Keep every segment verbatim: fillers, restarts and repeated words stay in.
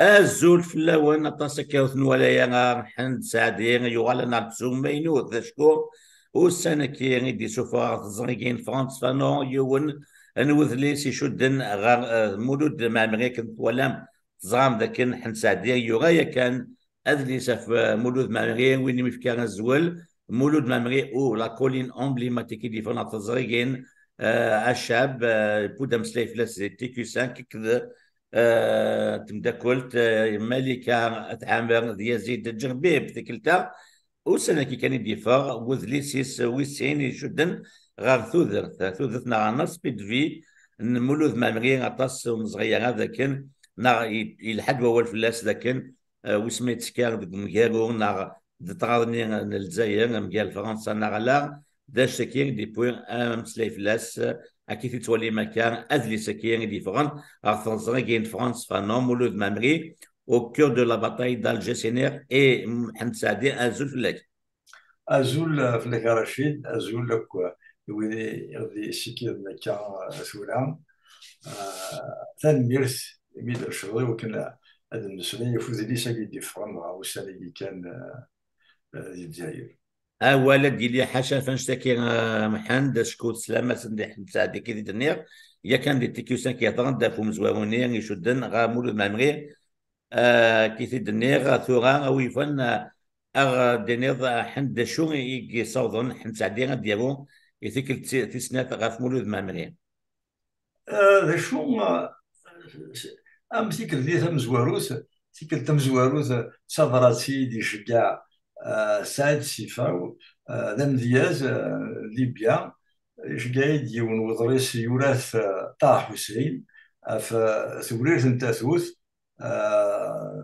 Azul fell-awen, aṭas akka ur t-nwala ara Mḥend Saɛdi, yuɣal-aneɣ-d s umaynut, acku ussan-agi i d-isuffeɣ ɣer teẓrigin Frantz Fanon yiwen n wedlis icudden ɣer, eh, Mulud Mɛemmri, akken twalam, teẓram dakken Mḥend Saɛdi yura yakan adlis ɣef, eh, Mulud Mɛemmri, win i m-yefkan azwel Mulud Mɛemmri ou la colline emblématique i d-yeffɣen ɣer teẓrigin, eh, Acab, eh, yewwi-d ameslay fell-as di T Q cinq, akked eh, temdakkelt, eh, Malika At Ɛamer d Yazid Ǧerbib. Tikkelt-a, ussan-agi kan i d-yeffeɣ wedlis-is wis sin icudden ɣer tudert, tudert neɣ ɣer naṣṣ de vie n Mulud Mɛemmri, aṭas ur neẓri ara dakken, neɣ i-, yelḥa-d wawal fell-as dakken, eh, wis ma yettekka deg umgaru neɣ d ṭṭrad-nni n Lezzayer, mgal Fransa neɣ ala, d acu-agi i d-yewwi ameslay fell-as, akken i t-tettwalim akka, adlis-agi i d-yeffɣen ɣer teẓrigin Frantz Fanon, Mulud Mɛemmri, au cœur de la bataille d'Alger, Sénère et Mḥend Saɛdi, azul fell-ak. Azul, eh, fell-ak a Racid, azul akk, eh, i wid i ɣ-d-yessikiden akka, eh, tura. Eh, tanemmirt imi d-trecceḍ i wakken ad nemmeslay ɣef udlis-agi i d-yeffɣen ɣer ussan-agi kan, eh, eh, di Lezzayer. Awal ad d-yili ḥaca ɣef annect-agi, eh, Mḥend, acku teslam-asen di Ḥmed Saɛdi, akken i d-nniɣ, yakan di T Q cinq i d-yeḍran ɣef umezwaru-nni icudden ɣer Mulud Mɛemmri, eh, akken i d-nniɣ, tura a wi yufan, eh, ad ɣ-d-tiniḍ, eh, Ḥend, d acu i yessawḍen Ḥmed Saɛdi ad d-yaru i tikkelt ti-, tis snat ɣef Mulud Mɛemmri? Eh, d acu, eh, am tikkelt tamezwarut, tikkelt tamezwarut, eh, d tabrat i d-iceggeɛ, eh, Saɛid Sifaw, eh, d amedyaz, eh, n Libya. Iceggeɛ-iyi-d yiwen n weḍris yura-t, eh, Ṭaha Ḥuseyn ɣef, eh, tewrirt n tatut, eh,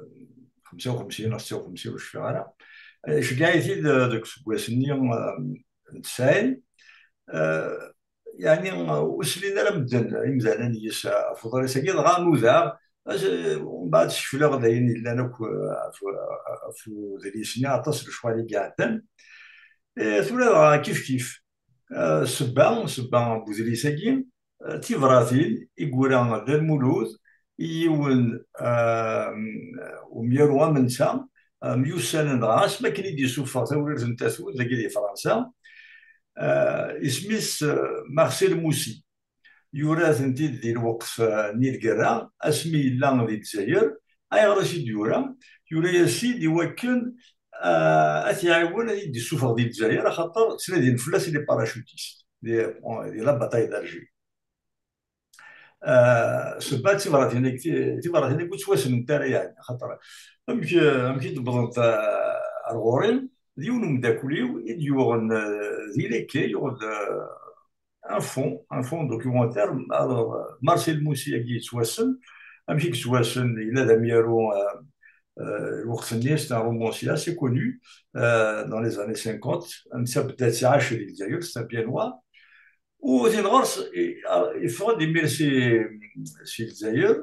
xemsa u xemsin neɣ setta u xemsin, ur cfiɣ ara. Eh, iceggeɛ-it-id, eh, deg useggas-nni, eh, n tesɛin. Eh, yeɛni, eh, ur slin ara medden, imdanen, yes, eh, ɣef uḍris-agi, dɣa nudaɣ, eh, mbeɛd skefleɣ-d ayen yellan akk, eh, ɣef, ɣef udlis-nni, aṭas n lecɣal i iɛeddan. Eh, tura dɣa kif kif. Eh, ssebba, ssebba n udlis-agi, eh, tibratin i yura Dda Lmulud i yiwen, eh, umyaru am netta, eh, myussanen dɣa asmi akken i d-yessufeɣ tawrirt n tatut dagi di Fransa. Eh, isem-is, eh, Marcel Moussy. Yura-tent-id di lweqt, eh, nni n lgerra, asmi yella di Lezzayer. Ayɣer i s-id-yura? Yura-yas-id i wakken, eh, ad t-iɛiwen ad t-id-issufeɣ di Lezzayer, axaṭer ttnadin fell-as les parachutistes, di, di la bataille d'Alger. Eh, sebba d tibratin-agi, ti-, tibratin-agi ur ttwasenent ara, yeɛni, axaṭer amek, amek i d-wwḍent, eh, ar ɣur-i? D yiwen umeddakel-iw i d-yuɣen, eh, di Lekke, yuɣ-d, eh, un fond, un fond documentaire. Alors, euh, Marcel Moussy-agi yettwassen. Amek i yettwassen? Yella d amyaru, euh, euh, lweqt-nni, c'est un romancier assez connu, euh, dans les années cinquante. Netta bedda yettɛac di Lezzayer, c'est un Biennois. U tin ɣer-s, i-, yeffeɣ-d imir si, si Lezzayer,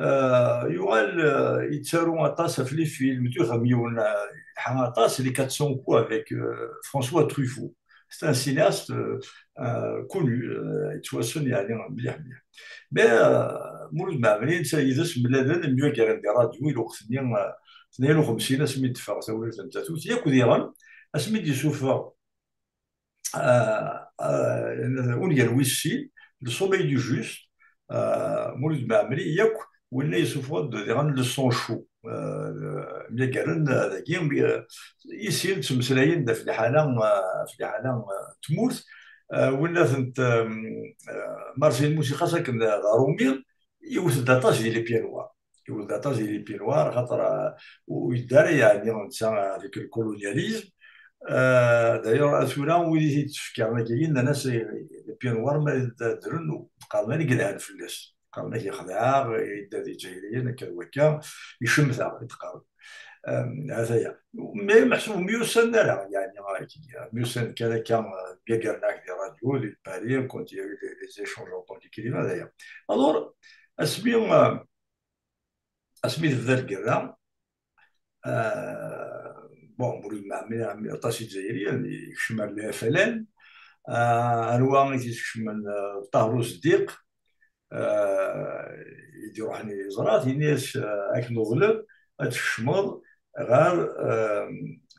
euh, yuɣal, euh, yettaru aṭas ɣef les films, tuɣ am yiwen, euh, yelḥa aṭas, Les Quatre cents coups avec, euh, François Truffaut. C'est un cinéaste, euh, euh, connu, euh, yettwassen, yeɛni, mliḥ, mliḥ. Mais, euh, Mulud Mɛemmri, netta yid-s mlalen, myagaren di rradyu i lweqt-nni, euh, tnin u xemsin, asmi d-teffeɣ tawrirt n tatut, yakk diɣen, asmi d-yessufeɣ, euh, euh, ungal wis sin, Le Sommeil du Juste, euh, Mulud Mɛemmri, yakk winna yessufeɣ-d diɣen Le Sang Chaud. Euh, myagaren, euh, dagi, euh, i sin ttmeslayen-d ɣef liḥala, euh, ɣef liḥala, euh, n tmurt. Euh, winna-tent, euh, euh, Marcel Moussy, xas akken d, d aṛumi, iwet-d aṭas di les Pieds Noirs. Iwet-d aṭas di les Pieds Noirs, xaṭer, euh, ur yedda ara, yeɛni, netta avec le colonialisme. Euh, d'ailleurs, a tura, wid i t-id-tefkan, akka, nnan-as, eh, les Pieds Noirs, ma d-, ddren, qqaren-ak yelhan fell-as. Qqaren-ak yexdeɛ-aɣ, yedda d Izzayriyen, akka d wakka, icemmet-aɣ, i d-qqaren. Euh, ha-t-aya. Mais meḥsub myussanen ara, yeɛni, myussanen kan akka, euh, myagaren-ak di rradyu, di Paris, quand il y a eu les, les échanges entre les écrivains, d'ailleurs. Alors, asmi, euh, asmi tebda lgerra, euh, bon, Mulud Mɛemmri, aṭas Izzayriyen, yekcem ar le F L N, euh, anwa i t-iskecmen, euh, Ṭaher Useddiq, eh, i d-iruḥen yeẓra-t, ini-as, eh, akken uḍleb, ad tkecmeḍ ɣer, eh,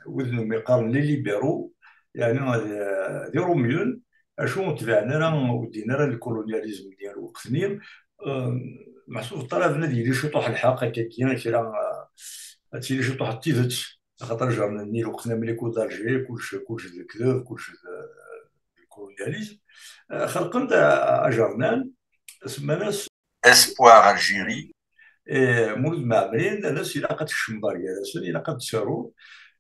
wid n umi qqaren les libéraux, yeɛni, eh, d irumyen, acu ur tbiɛen ara, ur ddin ara le colonialisme-nni n lweqt-nni. Eh, meḥsub ṭṭalaben ad yili ciṭuḥ lḥeqq, akka-agi, kra, eh, ad tili ciṭuḥ n tidet, axaṭer ajernan-nni lweqt n Amliku d Alger, kullec, kullec d lekdeb, kullec d, d le colonialisme. Eh, xelqen-d a-, ajernan, semman-as Espoir Algérie. Eh, Mulud Mɛemmri, nnan-as ilaq ad tkecmeḍ ar gar-asen, ilaq ad d-taruḍ.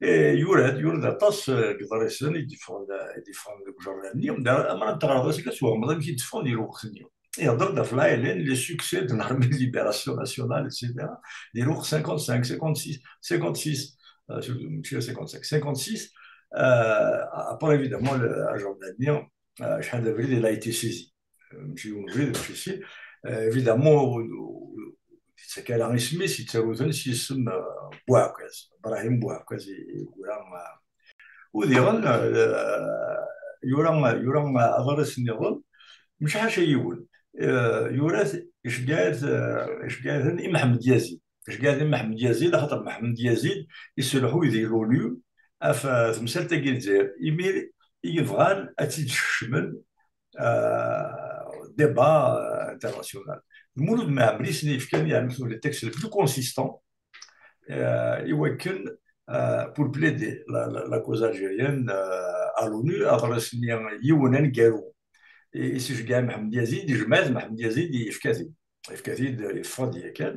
Eh, yura-d, yura-d aṭas, eh, n yeḍrisen i d-yeffɣen, i d-yeffɣen deg ujernan-nni. Amara n teɣreḍ-as, ad twehmeḍ amek i d-ffɣen di lweqt-nni. Ihedder-d ɣef la L N, les succès de l'armée de libération nationale, et cetera. Di lweqt cinquante-cinq, cinquante-six, cinquante-six, euh, mačči cinquante-cinq, cinquante-six, euh, après, évidemment, le, ajernan-nni, euh, acḥal d abrid, il a été saisi. Euh, mačči yiwen ubrid, mačči sin. Euh, évidemment, ur, ur, ur yettak ara isem-is, yettaru-ten s yisem, euh, Buɛkaz, Ibrahim Buɛkaz, i, i yura, euh, u diɣen, eh, yura, yura aḍris nniḍen, mačči ḥaca yiwen. Eh, yura-t, iceggeɛ-it, eh, iceggeɛ-iten i Mḥemmed Yazid. Iceggeɛ-iten i Mḥemmed Yazid, axaṭer Mḥemmed Yazid iselḥuy di l'ONU ɣef, eh, temsalt-agi n Lezzayer. Imir i bɣan ad tt-id-skecmen, eh, débat, eh, international. D Mulud Mɛemmri i sen-yefkan, yeɛni, les textes les plus consistants, euh, i wakken, euh, pour plaider la, la, la cause algérienne, euh, à l'ONU, aḍris-nni yiwen aneggaru i, i s-iceggeɛ Mḥemmed Yazid, ijmeɛ-it Mḥemmed Yazid, yefka-t-id. Yefka-t-id, yeffeɣ-d yakan.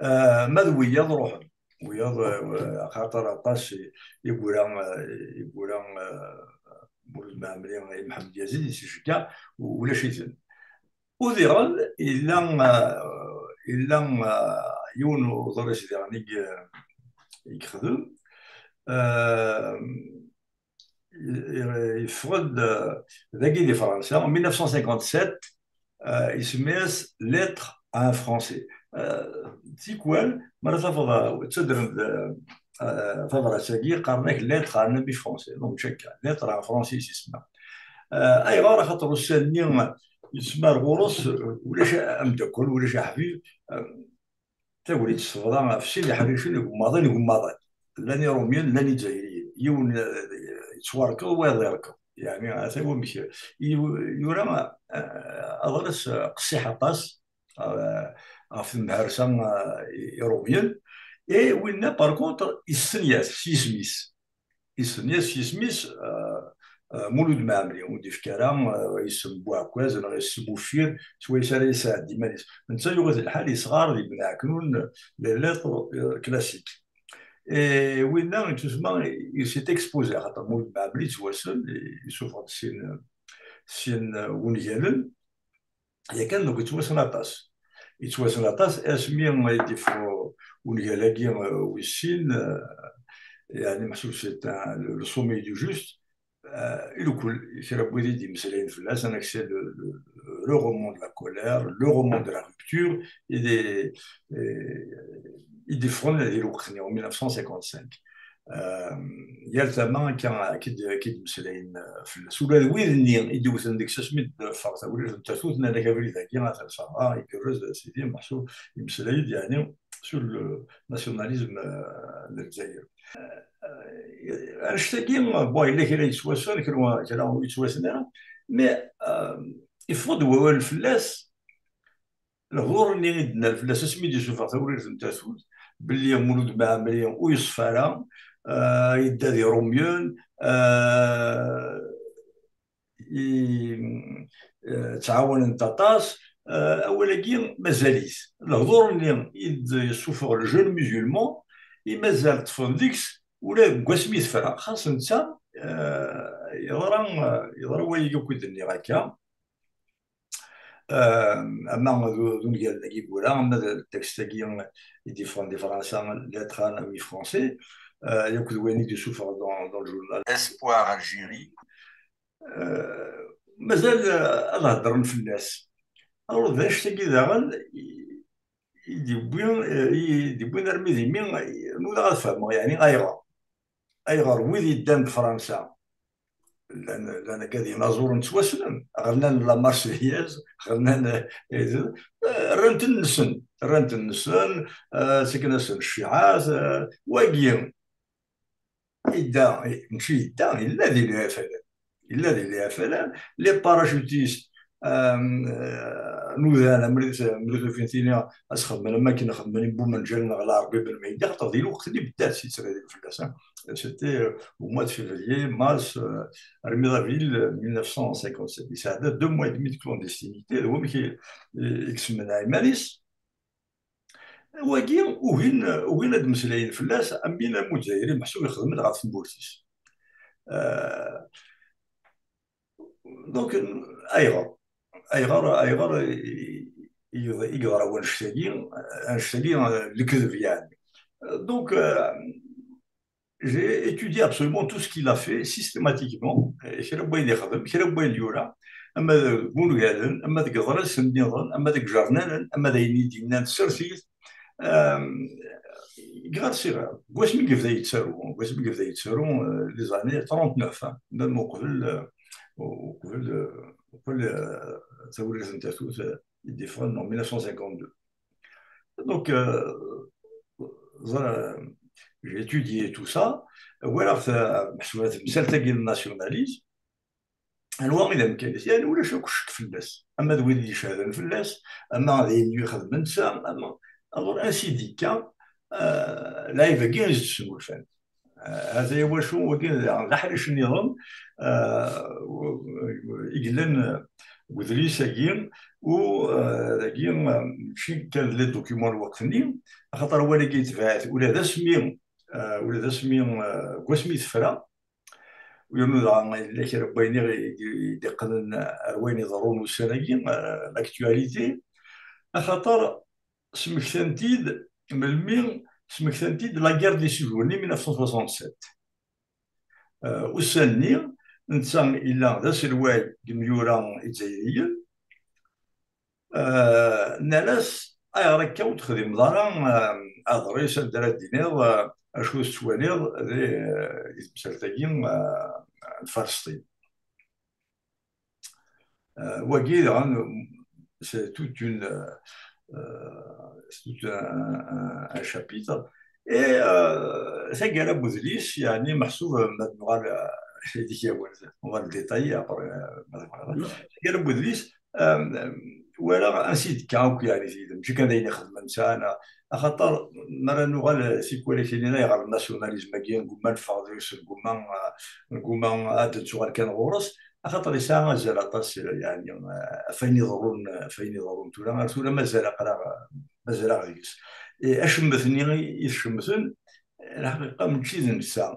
Euh, ma d wiyaḍ ruḥen. Wiyaḍ, euh, axaṭer aṭas i, i yura, euh, i yura, euh, Mulud Mɛemmri i Mḥemmed Yazid, i s-iceggeɛ, u-, ulac-iten. U diɣen, yella, eh, yella, eh, yiwen uḍris diɣen i, i yexdem. Eh, i-, i-, yeffeɣ-d, eh, dagi di Fransa, en mille neuf cent cinquante-sept, eh, isemma-yas Lettre à un Français. Eh, tikwal, mi ara tafeḍ, eh, ttadren-d, eh, eh, tabrat-agi, qqaren-ak Lettre à un ami français. Donc, mačči akka. Lettre à un Français, i s-isemma. Eh, ayɣer? Axaṭer ussan-nni yesmar ɣur-s, eh, ulac ameddakel, ulac aḥbib. Eh, tagnit tessebḍa ɣef sin iḥricen igemmaḍen, igemmaḍen. Llan Iṛumyen, llan Izzayriyen. Yiwen, eh, yettwarkeḍ, wayeḍ yerkeḍ. Yeɛni, ata wamek i-, yura, eh, aḍris, eh, qessiḥ aṭas, eh, ɣef temharsa, eh, Iṛumyen. Et winna, par contre, issen-yas s yisem-is. Issen-yas s yisem-is, eh, eh, Mulud Mɛemmri, ur d-ifki ara, eh, isem Buɛkaz neɣ isem Uffir, s wayes ara yesɛeddi iman-is. Netta yuɣ-it lḥal yesɣar di Bni Ɛeknun, les lettres, eh, classiques. Et winna, yettusemma, il s'est exposé, axaṭer Mulud Mɛemmri yettwassen, yessufeɣ-d sin, sin wungalen. Yakan, donc, yettwassen aṭas. Yettwassen aṭas, asmi i d-yeffeɣ ungal-agi, eh, wis sin, eh, yeɛni, meḥsub c'est un, le, le sommet du juste, eh, i lekdeb, kra n wid i d-yemmeslayen fell-as, un accès de, de, le roman de la colère, le roman de la rupture, i d-, eh, i d-yeffɣen di lweqt-nni, en mille neuf cent cinquante-cinq. Eh, yal tama akka, akka d-, akka d-mmeslayen, eh, fell-as. Ula d wid-nni i d-iwten deg-s asmi d-teffeɣ Tawrirt n Tatut, nnan-ak abrid-agi, atan Ferha, igerrez, a sidi, meḥsub, yemmeslay-d, yeɛni, sur le nationalisme, eh, n Lezzayer. Eh, eh, annect-agi, bon, yella kra yettwassen, kra, kra ur yettwassen ara, mais, eh, yeffeɣ-d wawal fell-as, lehdur-nni i d-nnan fell-as asmi d-yessufeɣ Tawrirt n Tatut, belli Mulud Mɛemmri ur yeṣfi ara, eh, yedda d Iṛumyen, eh, i, eh, ttɛawanen-t aṭas, eh, awal-agi mazal-it. Lehdur-nni i d-yessufeɣ le jeune musulman, i mazal ṭṭfen deg-s ula deg wasmi tefra. Xas netta, eh, yeḍra, yeḍra wayagi akk i d-nniɣ akka. Euh, ama d, d ungal-agi yura, ama d texte-agi i d-yeffɣen di Fransa, Lettre à un ami français, euh, yakk d wayen i d-yessufeɣ dans, dans le journal Espoir Algérie. Euh, mazal, euh, ad heddren fell-as. Alors, d annect-agi daɣen i, i d-yewwi, euh, i d-yewwin armi d imi, euh, nudaɣ ad fehmeɣ, yeɛni, ayɣer. Ayɣer wid yeddan deg Fransa llan, llan akka d inaẓuren ttwassnen, ɣennan la Marseillaise, ɣennan, eh, rran-ten-nsen, rran-ten-nsen, eh, ttaken-asen cciɛat, eh, wagi, yedda, mačči yedda, yella di leɛfalan. Yella di leɛfalan, les parachutistes, eh, eh, nudan, amrid, amrid ufin tini, ad xedmen am akken xedmen i Bumenǧal neɣ Lɛerbi Ben Mɛidi, xaṭer di lweqt-nni beddat si ttnadin fell-as, hein. C'était, euh, au mois de février, mars, euh, armi d avril, euh, mille neuf cent cinquante-sept. Yesɛedda deux mois et demi de clandestinité, d wamek i, i, i yesmenɛa iman-is. Wagi, ugin, ugin ad d-mmeslayen fell-as, am win am Uzzayri meḥsub ixdem-d ɣef tmurt-is. Euh, donc, ayɣer? Ayɣer, ayɣer i, i, i yeḍra wannect-agi, annect-agi, euh, lekdeb, yeɛni. Euh, donc, euh, j'ai étudié absolument tout ce qu'il a fait systématiquement, euh, kra n wayen yexdem, kra n wayen yura, ama deg wungalen, ama deg iḍrisen nniḍen, ama deg ijernanen, ama d ayen i d-yennan tsertit. Euh, Gar siɣer, deg wasmi i yebda yettaru, deg wasmi i yebda yettaru, euh, les années trente-neuf, hein, même uqbel, euh, uqbel, euh, uqbel, euh, tawrirt n tatut, euh, i d-yeffɣen en mille neuf cent cinquante-deux. Donc, euh, ẓra, j'ai étudié tout ça, walaɣ ta-, meḥsub tamsalt-agi n nationalisme, anwa i d amkan-is? Yeɛni ulac akk ccek fell-as. Ama d wid i d-icehden fell-as, ama d ayen i ixedmen netta, ama, alors, ainsi d-ikka, euh, lɛib-agi i s-d-snulfan. Euh, hata i wacu wagi d, d aḥric nniḍen, euh, i yellan, euh, deg udlis-agi, u, euh, dagi, euh, mačči kan les documents n lweqt-nni, axaṭer win-agi yetbeɛ-it ula d asmi, euh, ula d asmi, euh, deg wasmi tefra, u yernu daɣen yella kra n wayen i, i, i d-iqqnen ar wayen iḍerrun ussan-agi, euh, l'actualité, axaṭer smektan-t-id, melmi smektan-t-id la guerre des six jours-nni mille neuf cent soixante-sept. Euh, ussan-nni, netta yella d aselway deg yimyura izzayriyen. Euh, nnan-as, ayɣer akka ur texdimeḍ ara, euh, aḍris anda ara d-tiniḍ, euh, acu tettwaliḍ di, euh, di temsalt-agi, euh, n Falesṭin? Euh, wagi, daɣen, c'est toute une, euh, euh, c'est tout un, un, un chapitre. Et, euh, taggara n wedlis, yeɛni, meḥsub, euh, ma d-nuɣal, euh, i d-ikawal, on va le détailler après, euh, ma tebɣiḍ. Taggara n wedlis, euh, walaɣ ansi d-tekka akk, yeɛni, tidem, mačči kan d ayen ixedmen sɛan, axaṭer, mi ara nuɣal tikwal-agi-nni, ayɣer nationalisme-agi, ngumma neffeɣ deg-s, ngumma, euh, ngumma ad d-nettuɣal kan ɣur-s, axaṭer yesɛa azal aṭas, yeɛni, ɣef wayen iḍerrun, ɣef wayen iḍerrun tura, ar tura mazal aql-aɣ, mazal-aɣ deg-s. Eh, acemmet-nni i, i tcemmten, lḥaqiqa, mačči d netta,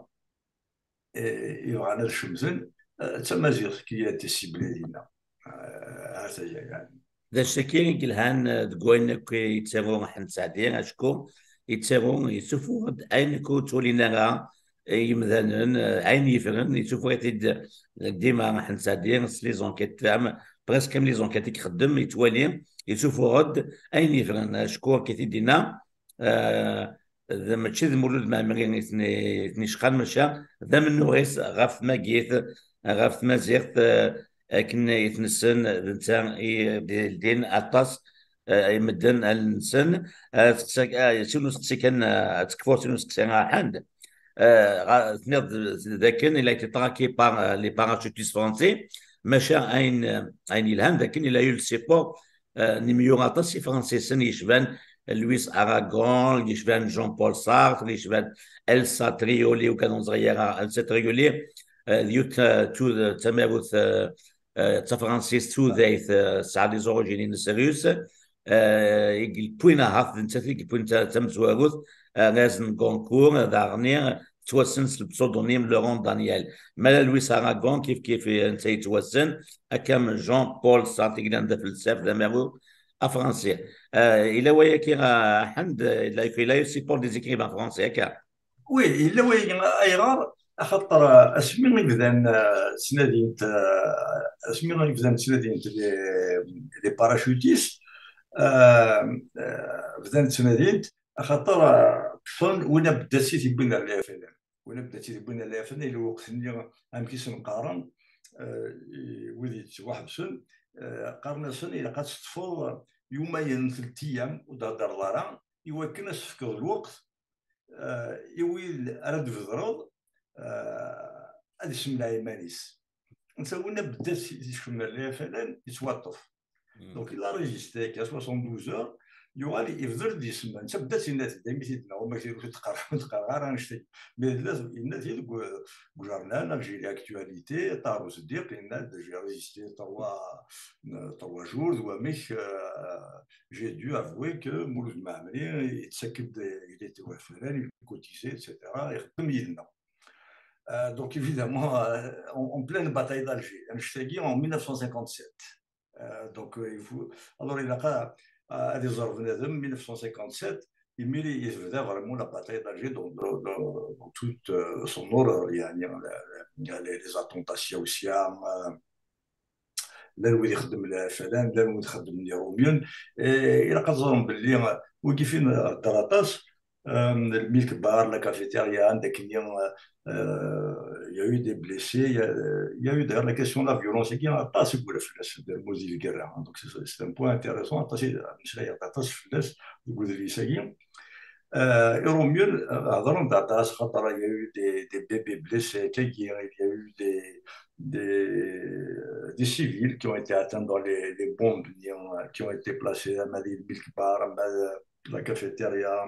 eh, i bɣan ad cemmten, eh, d tamaziɣt qui a été ciblée dinna. Eh, ha-t-aya, yeɛni. D acu-agi i yelhan, eh, deg wayen akk yettaru Ḥend Seɛdi, acku yettaru, yessufuɣ-d ayen akk ur ttwalin ara, eh, yimdanen, eh, ayen yeffren, yessufuɣ-it-id dima Ḥend Seɛdi s les enquêtes, am, presque am les enquêtes i ixeddem, yettwali, yessufuɣ-d ayen yeffren, acku akka i t-id-yenna, eh, d, mačči d Mulud Mɛemmri i ten-, i ten-icqan, maca d amennuɣ-is ɣef tmagit, ɣef tmaziɣt, eh, akken i t-nessen, d netta i d-ildin aṭas, eh, i medden allen-nsen. Eh, teqsa-, eh, sin usteqsi kan, eh, ad tekfuḍ sin usteqsi a Ḥend. Eh, ɣa-, tenniḍ d, d akken il a été traqué par, eh, les parachutistes français, maca ayen, eh, ayen yelhan d akken il a eu le support, eh, n imyura aṭas ifransisen yecban Louis Aragon, yecban Jean-Paul Sartre, yecban Elsa Trioli, ur ken-ẓriɣ ara, Elsa Trioli, eh, d yiwet, eh, tud-, d tamarut, eh, eh, d tafransist tudayt, eh, tesɛa les origines-ines russes, eh, i yewwin ahat d nettat i yewwin ta-, tamezwarut, eh, arraz n Goncourt, daɣen, eh, tettwassen s le pseudonyme Laurent Daniel. Mala Louis Aragon, kif kif, eh, netta yettwassen, akka am Jean-Paul Sartre, i yellan d afelsaf, d amaru afransi. Eh, yella wayagi, eh, Ḥend, eh, il a, il a eu support des écrivains français, akka? Oui, yella wayagi, ayɣer? Axaṭer, eh, asmi i bdan, eh, ttnadin-t, eh, asmi i bdan ttnadin-t les, les parachutistes, eh, eh, bdan ttnadin-t, axaṭer, eh, ṭṭfen win abeddat i t-iwwin ar lɛafala. Win abeddat i t-iwwin ar lɛafala, i lweqt-nni, amek i sen-qqaren, eh, i wid yettwaḥebsen, eh, qqaren-asen ilaq ad teṭṭfeḍ yumayen n telt ayyam ur d-theddreḍ ara, i wakken ad s-tefkeḍ lweqt, eh, i wid ara d-tbedreḍ, eh, ad isemneɛ iman-is. Netta winna beddat yekcem ar la F L N, yettwaṭṭef. Donc, il a résisté à soixante-douze heures, yuɣal yebder-d isemma. Netta beddat yenna-t-id, imi t-id-nna, umak ur t-qqar-, ur t-qqareɣ ara annect-agi. Mais yenna-t-id deg u-, deg ujernan, Algérie Actualité, Ṭaher Useddiq, yenna-d, j'ai résisté trois, euh, trois jours, d wamek, euh, j'ai dû avouer que Mouloud Mammeri, il s'occupe de, il était au F L N, il cotisait, et cetera, ixeddem yid-neɣ. Euh, donc, évidemment, euh, en, en pleine bataille d'Alger, annect-agi en mille neuf cent cinquante-sept. Euh, donc, euh, il faut, alors, il a pas à, à des revenus de mille neuf cent cinquante-sept, imir i tebda vraiment la bataille d'Alger dans, dans, dans, dans toute, euh, son horreur, يعني, la, la, les, les attentats Siaousia, euh, llan wid ixeddmen la F L N, llan wid ixeddmen Iṛumyen. Eh, ilaq ad ẓren belli, euh, wigi fin, euh, hedder aṭas, euh, le Mille Kbar, la cafétéria, anda akken, euh, euh, il y a eu des blessés, il y a, il y a eu d'ailleurs la question de la violence, il y a aṭas i yura fell-as Dda Lmulud di lgerra, hein. Donc c'est, c'est un point intéressant, aṭas i, aṭas fell-as deg udlis-agi. Euh, Iṛumyen, euh, hedren-d aṭas, xaṭer il y a eu des, des bébés blessés, il y a eu des, des, des civils qui ont été atteints dans les, les bombes, qui ont été placés à Madi Bilkbar, à la cafétéria, à, à,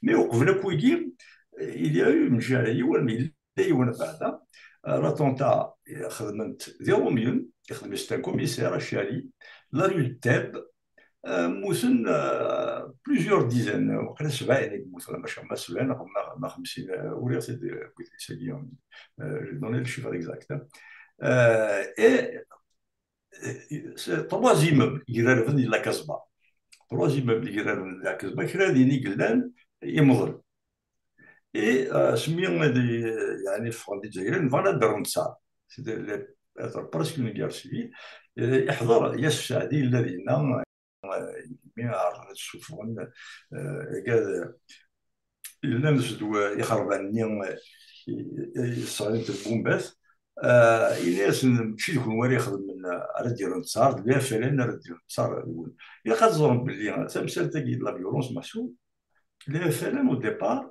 mais au Qbel, il y a eu, mais l'attentat, euh, xedmen-t d Iṛumyen, ixdem-it un commissaire, Achali, la rue de Teb, euh, mmuten, euh, plusieurs dizaines, waqila sebɛin i yemmuten, maca ma sebɛin, ma, ma xemsin, euh, uriɣ-t-id, euh, deg udlis-agi, euh, j'ai donné le chiffre exact, hein. Euh, et, euh, c'est trois immeubles, Girarben, la Casbah. Trois immeubles, Girarben, la Casbah, kra din i yellan, yemḍel. Et, euh, asmi ad, yeɛni, ffɣen d Izzayriyen, bɣan ad d-rren ttesɛa. C'était les, presque une guerre civile. Et iḥḍer Yasef Saɛdi, yella dinna, euh, mi ɛerḍen ad ssufɣen, euh, agad, llan seg ixerban-nni, euh, i, i yesseɣlin lbumbat. Euh, yenna-yasen, mačči d kenwi ara ixedmen, ara d-yerren ttesɛa, d la F L N ara d-yerren ttesɛa deg-wen. Ilaq ad teẓrem belli tamsalt-agi de la violence, meḥsub, la F L N, au départ,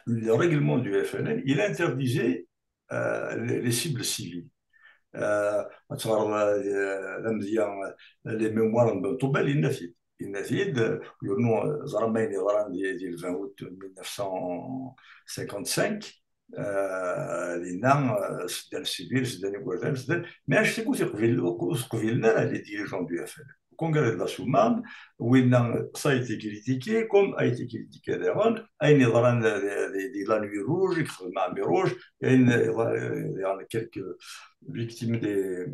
le règlement du F L N, il interdisait, euh, les, les cibles civiles. Euh, ad teɣreḍ, euh, lamedya, euh, les mémoires n Ben Toubal, yenna-t-id. Yenna-t-id, euh, yernu, euh, ẓran ma ayen yeḍran di, di le vingt août mille neuf cent cinquante-cinq, euh, dinna, euh, seddan civil, seddan igerdan, seddan, mais anect-agi ur t-iqbil-, ur t-qbilen ara les dirigeants du F L N. Congrès de la Soummam, winna, ça a été critiqué, comme a été critiqué d'ailleurs, ayen yeḍran di, di, di la nuit rouge, i yexdem Ɛmiruc, ayen, euh, quelques victimes des, euh,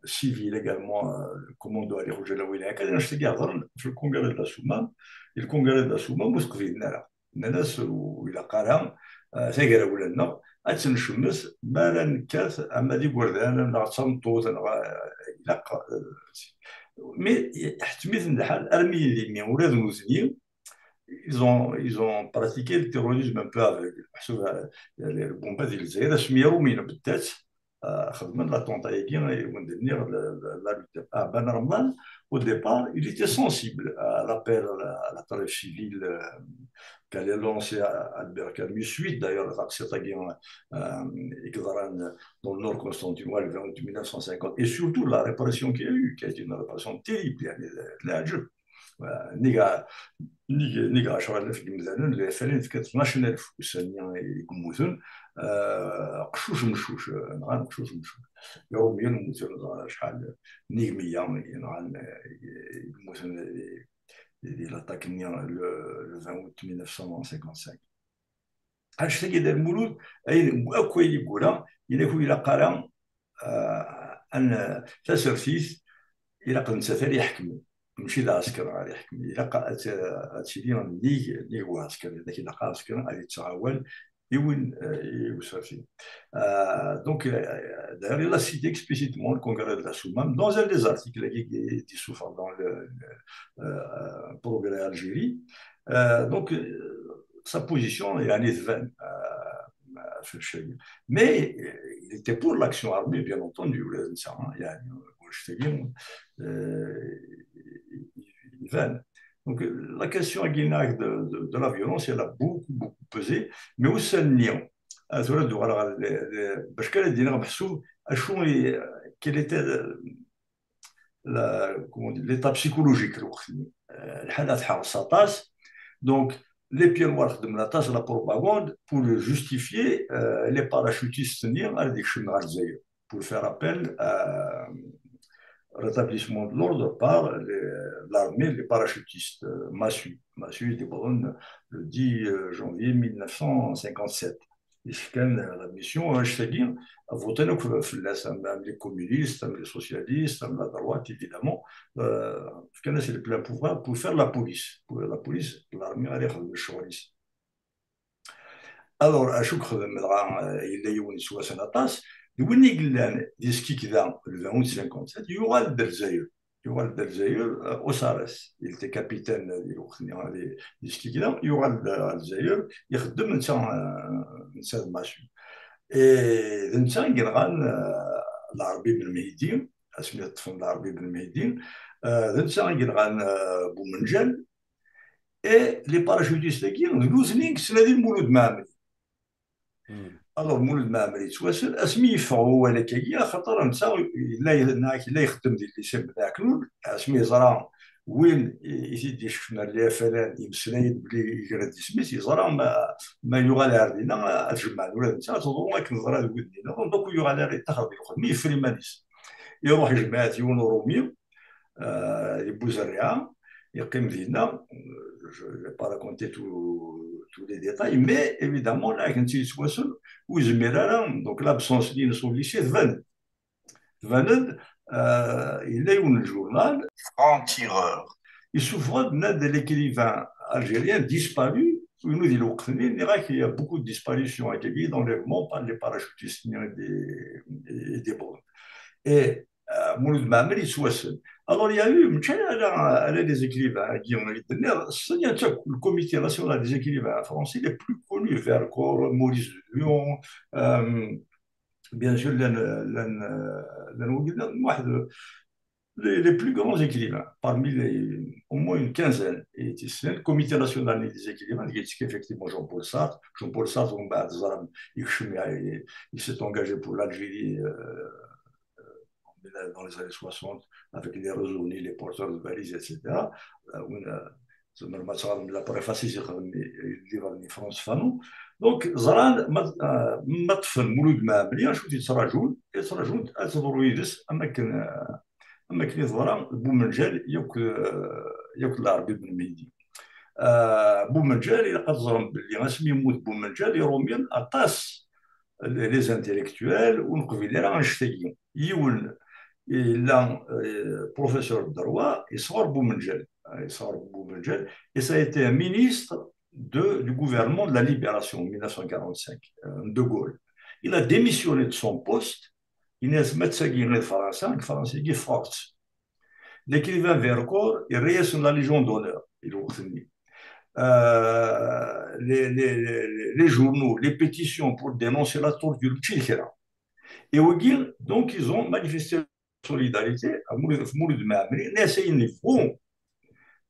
civils également, euh, le commando Ali Khoujalaoui, la, anect-agi yeḍran fi le congrès de la Soummam, et le congrès de la Soummam ur t-qbilen ara. Nnan-as ur ilaq ara, eh, tagrawla-nneɣ ad tt-ncemmet mi ara nekkat, ama d igerdan, neɣ d tameṭṭut, neɣ, eh, ilaq, eh, mais iḥettem-iten lḥal armi d imi ula d nutni, ils ont, ils ont pratiqué le terrorisme un peu aveugle. Meḥsub, eh, lbumba di Lezzayer, asmi Iṛumyen beddat, eh, xedmen l'attentat-agi i wen-d-nniɣ, la, la, la, ah, Ben Remḍan, au départ, il était sensible à l'appel à la, à la trêve civile, euh, qu'allait lancer Albert Camus, suite d'ailleurs à la taqsiṭ-agi, euh, i yeḍran dans le nord constantinois le vingt août mille neuf cent cinquante, et surtout la répression qu'il y a eu, qui a été une répression terrible, يعني, leɛǧeb. Nnig, nnig, nnig ɛecra alaf n yimdanen, la F L N tefka tnac alaf ussan-nni i yemmuten, eh, qeccuc meccuc, eh, nɣan qeccuc meccuc. Iṛumyen mmuten, ẓer acḥal, nnig meyya i nɣan, eh, i yemmuten di, di l'attaque-nni, le, le vingt août mille neuf cent cinquante-cinq. Annect-agi d Lmulud, ayen akk ay yeggura, yenna-k ur ilaq ara, eh, an, tasertit, ilaq d nettat ara iḥekmen, mačči d aɛesker ara iḥekmen. Ilaq ad, ad tili nnig, nnig uɛesker, yenna-k ilaq aɛesker ad yettɛawan i win, eh, i usertit. Eh, donc, eh, d'ailleurs, il a cité explicitement le congrès de la Soummam dans un des articles qui, qui est dans le, le, euh, Progrès Algérie. Euh, donc, euh, sa position, يعني, tban, euh, في الشيء. Mais euh, il était pour l'action armée, bien entendu, ula d netta, hein, يعني, ur euh, il van. Donc la question de, de, de la violence, elle a beaucoup, beaucoup pesé, mais au sein de Lyon, euh, tura ad uɣaleɣ ɣer le- le- bac kan ad d-iniɣ meḥsub acu i- quel était le- la, comment dire, l'état psychologique, lweqt-nni. Euh, lḥala teḥreṣ aṭas. Donc les Pieds Noirs xedmen aṭas la propagande pour justifier euh, les parachutistes-nni ara d-ikecmen ɣer Lezzayer, pour faire appel à rétablissement de l'ordre par les- l'armée, les parachutistes, euh, Massu. Massu, il est mort le dix janvier mille neuf cent cinquante-sept. Yessefk kan la mission, anect-agi, votin akk fell-as, am am les communistes, am les socialistes, am la droite, évidemment. Euh, fkan-as le plein pouvoir pour faire la police. Pour la police, l'armée, ara ixdem ccɣel-is. Alors, acu yexdem dɣa, euh, yella yiwen yettwassen aṭas, d win i yellan di Skikda, le vingt août cinquante-sept, yuɣal-d ar Lezzayer. Yuɣal-d ar Lezzayer, euh, Osares. Il était capitaine di lweqt-nni, euh, di, di Skikda, yuɣal-d ar Lezzayer, ixeddem netta, euh, netta d Massu. Et d netta i yenɣan, euh, Lɛerbi Ben Mhidi, asmi ṭṭfen Lɛerbi Ben Mhidi, euh, d netta i yenɣan, euh, Bumenǧal, et les parachutistes-agi, d nutni i yettnadin Mulud Mɛemmri. Alors, Mulud Mɛemmri yettwassen, asmi yeffeɣ wawal akkagi, axaṭer netta yella, yella ixeddem di lycée Ben Ɛeknun, asmi yeẓra win i i t-id-yecfen ar l'I F L N, yemmeslay-d belli yegra-d isem-is, yeẓra ma, ma yuɣal ar dinna, ad jemɛen ula d netta, ad teḍru akken teḍra d wid-nniḍen, donc ur yuɣal ara yettaxer di lxedma, yeffer iman-is. Iruḥ ijmeɛ-it yiwen urumi, euh, di Buzerriɛa, yeqqim dinna, je vais pas raconter tous tous les détails, mais évidemment, là, akken tt-yettwassen, ur yezmir ara, donc l'absence-nni-ines au lycée tban-d. Tban-d, euh, yella yiwen n ljournal, Franc-Tireur, yessufeɣ-d, nnan-d, l'écrivain algérien disparu, inu di lweqt-nni, nniɣ-ak, il y a beaucoup de disparitions, akkagi, d'enlèvement par les parachutistes et des, et des bombes. Et euh, Mulud Mɛemmri yettwassen. Alors, il y a eu, mačči ala, ala les écrivains, agi i d-tenniḍ, ssnen-tt akk, le Comité National des Écrivains Français, les plus connus, Vercors, Maurice de Lyon, euh, bien sûr, llan, llan, euh, llan wigi, llan waḥed, les, les plus grands écrivains, parmi les, au moins une quinzaine, et c'est le Comité National des Écrivains, qui est effectivement Jean-Paul Sartre. Jean-Paul Sartre, on va dire, il, il, il s'est engagé pour l'Algérie, euh, dans les années soixante, avec les Rezoni, les porteurs de valises, et cetera. Euh, وين, euh, زعما ما تصغر من la préface يخدم الليفر ديال Frantz Fanon. Donc ẓran ma, euh, ma ṭṭfen Mulud Mɛemmri, acu yettṛajun, yettṛajun ad teḍru yid-s am akken, euh, am akken i teḍra Bumenǧal yakk, euh, yakk Lɛerbi Ben Mhidi. Euh, Bumenǧal, ilaq ad teẓrem belli asmi yemmut Bumenǧal, Iṛumyen aṭas les intellectuels ur neqbil ara annect-agi. Yiwen yella, euh, professeur de droit, yesɣer Bumenǧal. Yesɣer Bumenǧal, et ça a été un ministre de, du gouvernement de la libération en mille neuf cent quarante-cinq, euh, De Gaulle. Il a démissionné de son poste, yenna-as ma d tagi i d Fransa, deg Fransa-agi ffɣeɣ-tt. L'écrivain Vercors, yerra-yasen la Légion d'honneur, i lweqt-nni. Euh, les, les, les, les journaux, les pétitions pour dénoncer la torture, mačči d kra. Et wagi, donc, ils ont manifesté solidarité à Mulud, Mulud Mɛemmri, nnan-as ayen yebɣu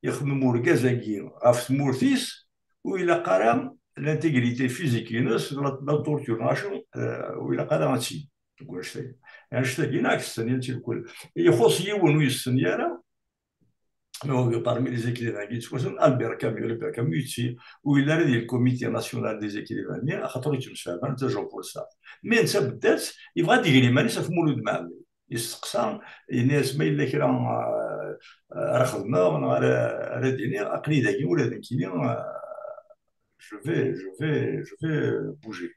ixemmem urgaz-agi ɣef tmurt-is, ur ilaq ara l'intégrité physique-ines, la, la torture, neɣ acu, euh, ur ilaq ara ad tt-id deg wannect-agi. Annect-agi neɣ tessen-itt lkul. Ixuṣ yiwen ur yessen ara, parmi les écrivains-agi yettwassen, Albert Camus, Albert Camus yetti, ur yelli ara di le Comité National des Écrivains-nni, axaṭer ur ttemsefhamen d Jean-Paul Sartre. Mais netta beddat, yebɣa ad d-iger iman-is ɣef Mulud Mɛemmri. Yesteqsa, yenna-as ma yella kra, euh, ara xedmeɣ, neɣ ara, ara d-iniɣ, aql-i dagi ula d nekkini, euh, je vais, je vais, je vais bouger.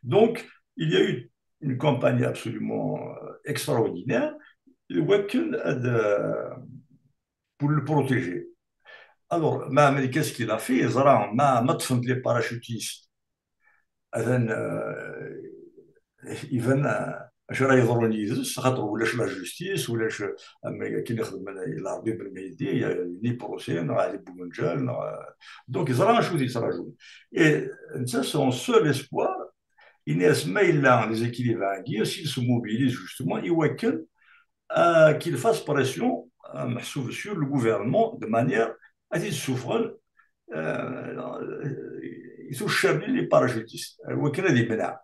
Donc, il y a eu une campagne absolument, euh, extraordinaire, wakken ad, euh, pour le protéger. Alors, Mɛemmri, qu'est-ce qu'il a fait? Yeẓra ma, ma ṭṭfen-d les parachutistes, atan, euh, iban, euh, acu ara yeḍrun yid-s, xaṭer ulac la justice, ulac, am akken ixdem Larbi Ben Mhidi, il y a ni procès, neɣ Ali Bougenjal, neɣ, donc yeẓra acu i t-yettraǧun. Et netta, son seul espoir, yenna-as ma yella les écrivains-agi, s'ils se mobilisent justement, i wakken, euh, qu'ils fassent pression, euh, meḥsub sur le gouvernement, de manière ad t-id-ssufɣen, euh, i tuccar-nni les parachutistes, i wakken ad imneɛ.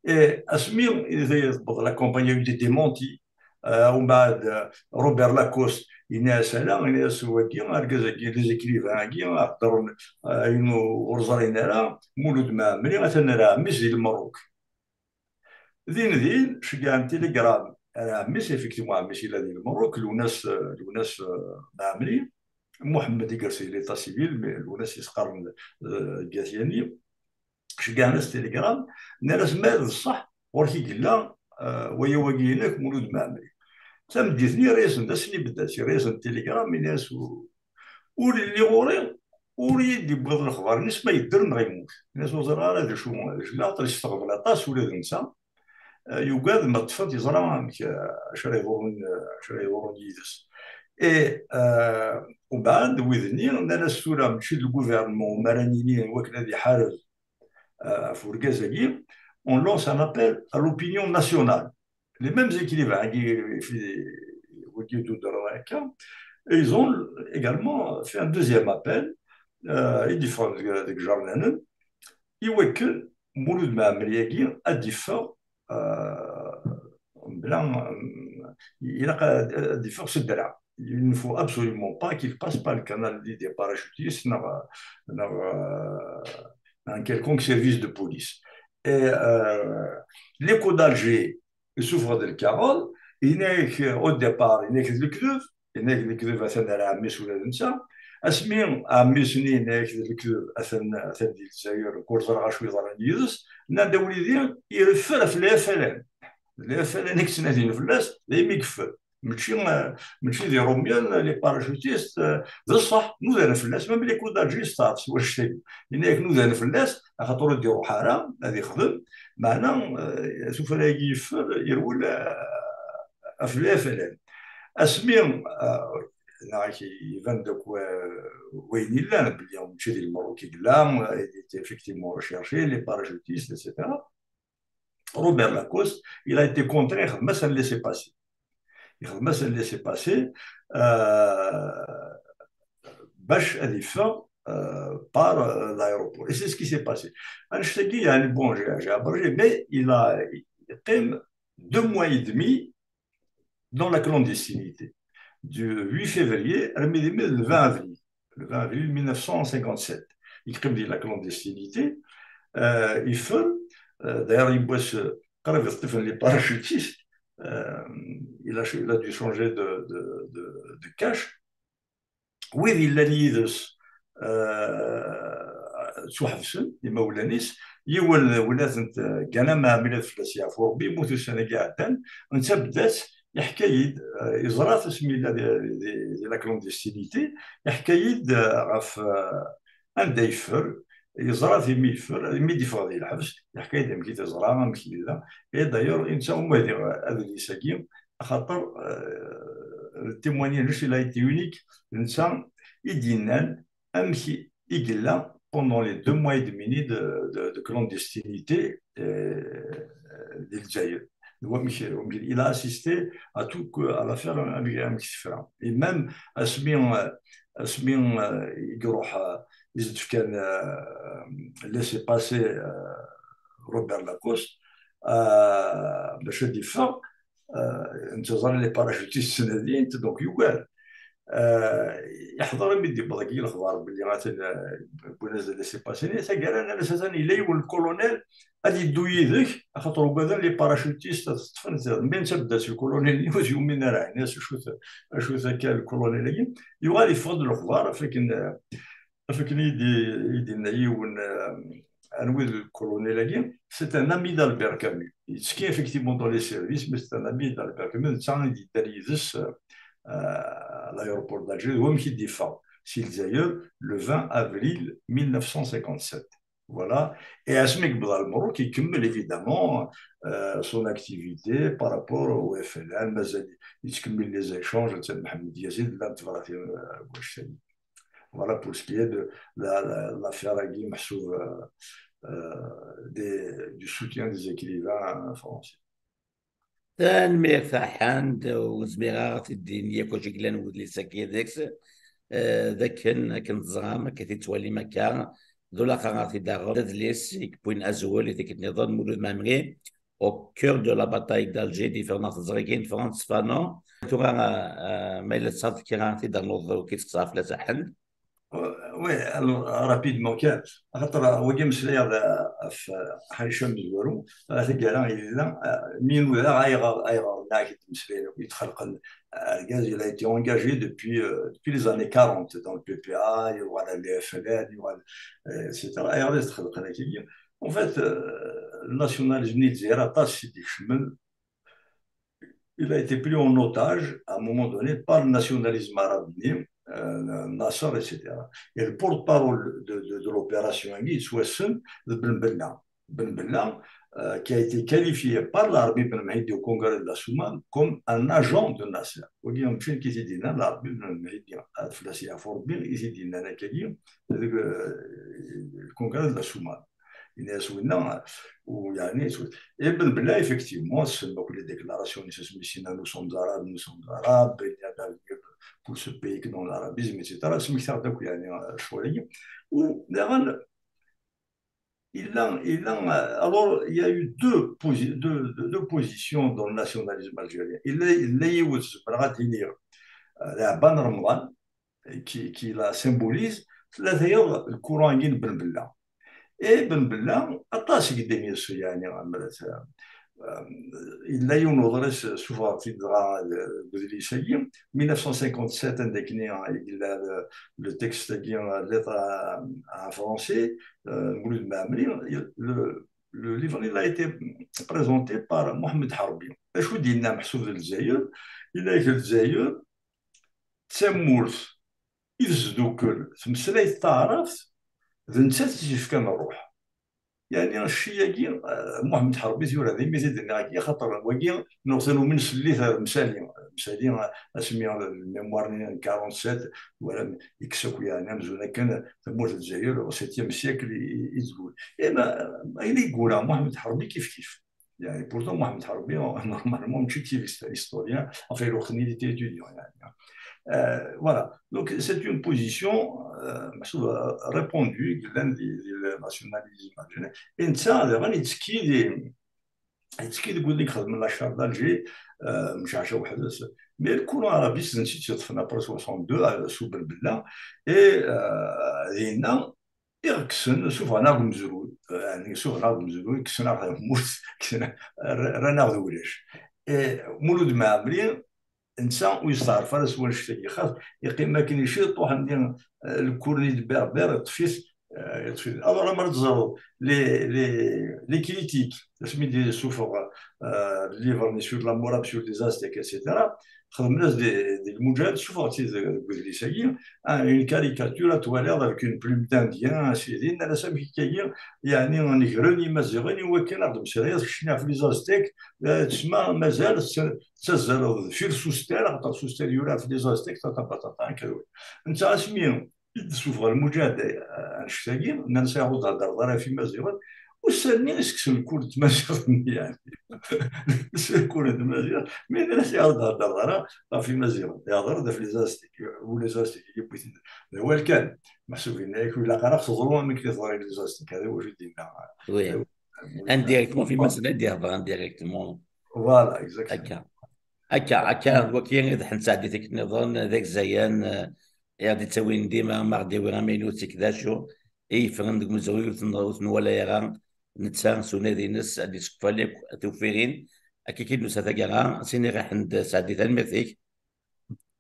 Et asmi i tewweḍ la campagne, il y a eu des démentis, euh, umbeɛd, euh, Robert Lacoste, yenna-as ala, yenna-as wagi, argaz-agi, les écrivains-agi, heddren, euh, ayen ur ẓrin ara, Mulud Mɛemmri, atan ar ɛemmi-s di Lmerruk. Din din, ceggɛen télégramme ar ɛemmi-s, effectivement, ɛemmi-s yella di Lmerruk, Lwennas, Lwennas, euh, Mɛemmri, Muḥemmed i yersen l'état civil, mais Lwennas i s-qqaren, euh, Gatiyani, ceggɛen-as télégramme, nnan-as ma d ṣṣeḥ, ɣur-k i yella, euh, waya wagi inek, Mulud Mɛemmri. Tameddit-nni yerra-yasen-d, ass-nni beddat, yerra-yasen-d télégramme, yenna-as u-, ur yelli ɣur-i, ur iyi-d-yewwiḍ lexbar-nni s ma yedder neɣ yemmut. Yenna-as ur ẓriɣ ara d acu, d acu, later yesteɣbel aṭas ula d netta. Eh, yugad ma ṭṭfen-t, yeẓra amek, eh, acu ara yeḍrun, eh, acu ara yeḍrun yid-s. Et, eh, umbeɛd, wid-nni, nnan-as tura, mačči d lgouvernement umi ara nini wakken ad iḥareb, eh, ɣef urgaz-agi, on lance un appel à l'opinion nationale. Les mêmes écrivains, wigi, wigi d-uddren akka, et ils ont également fait un deuxième appel, eh, i d-yeffɣen deg, deg ijernanen, i wakken Mulud Mɛemmri-agi ad d-iffeɣ, euh, mebla, euh, ilaq ad, ad d-iffeɣ s ddreɛ. Il ne faut absolument pas qu'il passe par le canal dit des parachutistes, neɣ, neɣ, euh, un quelconque service de police. Et, euh, l'écho d'Alger, isuffeɣ-d lkaɣeḍ, yenna-yak, au départ, yenna-yak d lekdeb, yenna-yak d lekdeb, atan ar ɛemmi-s ula d netta. Asmi ɛemmi-s-nni yenna-yak d lekdeb, atan, atan di Lezzayer, ur ẓriɣ acu yeḍran yid-s. Nnan-d a wlidi, ireffer ɣef le F L N. Le F L N i yettnadin fell-as, daymi yeffer. Mačči, eh, mačči d Irumyen, les parachutistes, eh, d ṣṣeḥ, nudan fell-as, même l'écho d'Alger s wanect-agi. Yenna-yak nudan fell-as, axaṭer ur d-iruḥ ara, ad ixdem. Meɛna, eh, asufar-agi yeffer, yerwel, eh, ɣef le F L N. Asmi, eh, neɣ iban-d akk, eh, wayen yellan, belli mačči di Lmerruk i yella, eh, il était effectivement recherché, les parachutistes, et cetera. Robert Lacoste, il a été contraint, ixdem-as un laissez-passer. Ixdem-as un laissez-passer, euh, bac ad iffeɣ, euh, par, euh, l'aéroport. Et c'est ce qui s'est passé. Annect-agi, yeɛni, bon, j'ai, j'ai abrégé, mais il a, yeqqim deux mois et demi dans la clandestinité. Du huit février, armi d le vingt avril. Le vingt avril mille neuf cent cinquante-sept. Yeqqim di la clandestinité. Euh, yeffer, euh, d'ailleurs, yiwwas, euh, qrib ṭṭfen les parachutistes. Euh, il a, il a dû changer de, de, de, de cache. Wid yellan yid-s, euh, ttwaḥebsen, imawlan-is, yiwen, win ad tent-, gana ma ɛmilat fell-as yeɛfu Rebbi, yemmut ussan-agi iɛeddan, netta bedda-tt, yeḥka-yi-d, euh, yeẓra-t asmi yella di, di, di la clandestinité, yeḥka-yi-d, euh, ɣef, euh, anda yeffer, yeẓra-t imi yeffer, imi d-yeffeɣ di lḥebs, yeḥka-yi-d amek i t-yeẓra, amek yella. Et d'ailleurs, netta umi hdiɣ adlis-agi, axaṭer, euh, le témoignage, il a été unique, netta i d-yennan amek i yella pendant les deux mois et demi de, de, de clandestinité, euh, di Lezzayer. D wamek, wamek il a assisté à tout que, à l'affaire amek, amek tefra. Et même asmi, euh, asmi, euh, i iruḥ, euh, i s-d-fkan, euh, laissez-passer, euh, Robert Lacoste, euh, bac ad d-iffeɣ, euh, netta ẓran les parachutistes ttnadin-t, donc yugad. Euh, yeḥḍer imi d-yewweḍ dagi lexbar belli atan, euh, wwin-as-d laissez-passer-nni, taggara nnan-as atan yella yiwen lkolonel ad yeddu yid-k, axaṭer ugaden les parachutistes ad t-ṭṭfen, mais netta bedda-tt lkolonel-nni ur t-yumin ara, yenna-as acu-t, acu-t akka lkolonel-agi. Yuɣal yeffeɣ-d lexbar, ɣef akken, euh, ɣef akken i d-, i d-yenna yiwen, euh, anwi d lkolonel-agi, c'est un ami d'Albert Camus. Yettekki effectivement dans les services, mais c'est un ami d'Albert Camus, netta i d-yeddan yid-s, euh, à l'aéroport d'Alger, d wamek i d-yeffeɣ si Lezzayer, le vingt avril mille neuf cent cinquante-sept. Voilà. Et asmi yewweḍ ɣer Lmerruk, ikemmel évidemment euh, son activité par rapport au F L N, mazal yettkemmil les échanges d Mḥemmed Yazid, llant tebratin euh, waccan. Voilà pour ce qui est de la, la, l'affaire-agi meḥsub euh, euh, des, du soutien des écrivains français. Tanemmirt a Ḥand, ur zmireɣ ara ad t-id-iniɣ yakk acu yellan wedlis-agi deg-s, eh, d akken, akken teẓram, akken t-id-tettwalim akka, d ulaxer ara t-id-aɣeɣ, d adlis i yewwin azwel i tikkelt nniḍen, Mulud Mɛemmri, Au cœur de la bataille d'Alger, différentes teẓrigin, Frantz Fanon. Tura, eh, ma yella tesɛiḍ kra ara t-id-ternuḍ, ur k-id-teqseɛ fell-as a Ḥand? Oui, alors, rapidement kan, axaṭer wagi meslayeɣ ɣef ḥaca amezwaru, ɣer taggara yella, mi nudaɣ ayɣer, ayɣer nniɣ-ak-d meslayen akk yetxelqen argaz, il a été engagé depuis, euh, depuis les années quarante dans le P P A, yuɣal ɣer le F L N, yuɣal, euh, et cetera. Ayɣer i yetxelqen akkagi? En fait, euh, le nationalisme n Lezzayer aṭas i d-ikecmen, il a été pris en otage à un moment donné par le nationalisme arabe, euh, Nasser, et cetera. Et le porte-parole de, de, de l'opération-agi yettwassen d Ben Bella. Ben Bella, euh, qui a été qualifié par Larbi Ben Mhidi au congrès de la Soummam comme un agent de Nasser. Wagi mačči nekk i t-id-yennan, Larbi Ben Mhidi, ad fell-as yeɛfu Rebbi, i t-id-yennan akkagi deg, euh, le congrès de la Soummam. Yenna-yas winna, u yeɛni, et Ben Bella, effectivement, c'est donc les déclarations, nous sommes ici, nous sommes arabes, nous sommes arabes, il n'y a d'avenir pour ce pays que dans l'arabisme, et cetera. Smektaɣ-d akk, yeɛni, ccɣel-agi. U daɣen, il a, il a, alors, il y a eu deux, posi- deux, deux, deux positions dans le nationalisme algérien. Il a, il a eu, zemreɣ ad d-iniɣ, euh, Ɛebban Remḍan, qui, qui la symbolise, tlata-yaḍ le courant-agi n Ben Bella. Et Ben Bella, aṭas i yeddem yes-s, yeɛni, amrat, euh, yella yiwen uḍris, sufɣeɣ-t-id dɣa deg udlis-agi, mille neuf cent cinquante-sept, anda akkenni, euh, yella le, le texte-agi, euh, lettre à, à un Français, euh, Mulud Mɛemmri, le, le livre, il a été présenté par Mohamed Harbi. Acu i d-yenna meḥsub d Lezzayer? Yenna-ak Lezzayer d tamurt i tesdukkel tmeslayt taɛrabt, d nettat i s-yefkan ṛṛuḥ. Yeɛni, cci-agi, eh, Muḥemmed Ḥerbi t-yura, d imi t-id-nniɣ-agi, axaṭer wagi, nuɣ-t numen s llit ar Msali. Msali, eh, asmi, eh, lmemwar-nni n quarante-sept, wala, yekkes akk, yeɛni, amzun akken tamurt n Lezzayer, au septième siècle i, i, i tzul. Eh ben, ayen i yeggura Muḥemmed Ḥerbi kif kif. Yeɛni, pourtant, Muḥemmed Ḥerbi, normalement, mačči d activiste, historien, enfin, lweqt-nni, il était étudiant, yeɛni. Euh, voilà. Donc, c'est une position, euh, meḥsub, euh, répandue, yellan di, di le nationalisme algérien. Et netta, daɣen, yettekki di, yettekki deg wid i ixedmen la charte d'Alger, euh, mceɛca weḥd-s. Mais le courant arabiste, netta i tt-yeṭṭfen après soixante-deux, euh, sous Ben Bella. Et, euh, dinna, i ɣ-kksen, sufɣen-aɣ deg umezruy, yeɛni, sufɣen-aɣ deg umezruy, kksen-aɣ tamurt, kksen, rran-aɣ d ulac. Eh, Mulud Mɛemmri, netta ur yesteɛref ara s wannect-agi, xas yeqqim akken iciṭ, ṛuḥen di, eh, le courant de Berbère, yeṭṭef-it, eh, yeṭṭef-it. Alors, amar ad teẓreḍ les, les, les critiques, asmi d-yessufeɣ, eh, livre-nni sur la Morabe, sur les Aztèques, et cetera, xedmen-as di, di lmuǧahad, sufɣen-t-id deg udlis-agi, ah, une caricature, ad twaliḍ avec une plume d'Indien, ainsi de suite, nnan-as amek akka-agi, yeɛni, negren Imaziɣen i wakken ad d-mmeslayeḍ keččini ɣef les Aztèques, eh, tesma mazal tt-, tettazzaleḍ deffir Sustel, axaṭer Sustel yura ɣef les Aztèques, tata patata, akka d win. Netta asmi i d-sufeɣ lmuǧahada, eh, annect-agi, nnan-as ayɣer ur d-theddreḍ ara ɣef Imaziɣen, ussan-nni i s-kksen le cours n tmaziɣt-nni, yeɛni. Le cours n tmaziɣt, mi nnan-as ayɣer ur d-theddreḍ ara ɣef Imaziɣen, ihder-d ɣef les Aztèques, u les Aztèques, yewwi-ten d awal kan. Meḥsub yenna-yak ur ilaq ara teḍru am akken i teḍra i les Aztèques, hada wacu i d-yenna. Oui. Indirectement, ɣef Imaziɣen i d-ihder indirectement. Voilà, exactement. Akka. Akka, akka, d waki i d-ḥenseɣ di tikkelt nniḍen, d agzayan, eh, i ɣ-d-ittawin dima, ma ɣ-d-iwi amaynut, seg d acu i yeffren deg umezruy ur ten-, ur t-nwala ara, netta s unadi-ines ad d-isekfal akk tufirin, akka i d-nusa taggara, s iniɣ i Ḥend Sɛdi, tanemmirt-ik.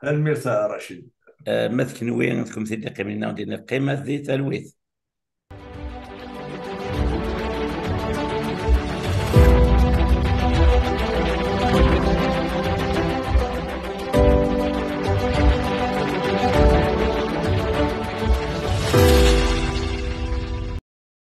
Tanemmirt a Racid. Eh, ma d kenwi, d kennemti i d-iqqimen, ad d-iniɣ qqimet di talwit.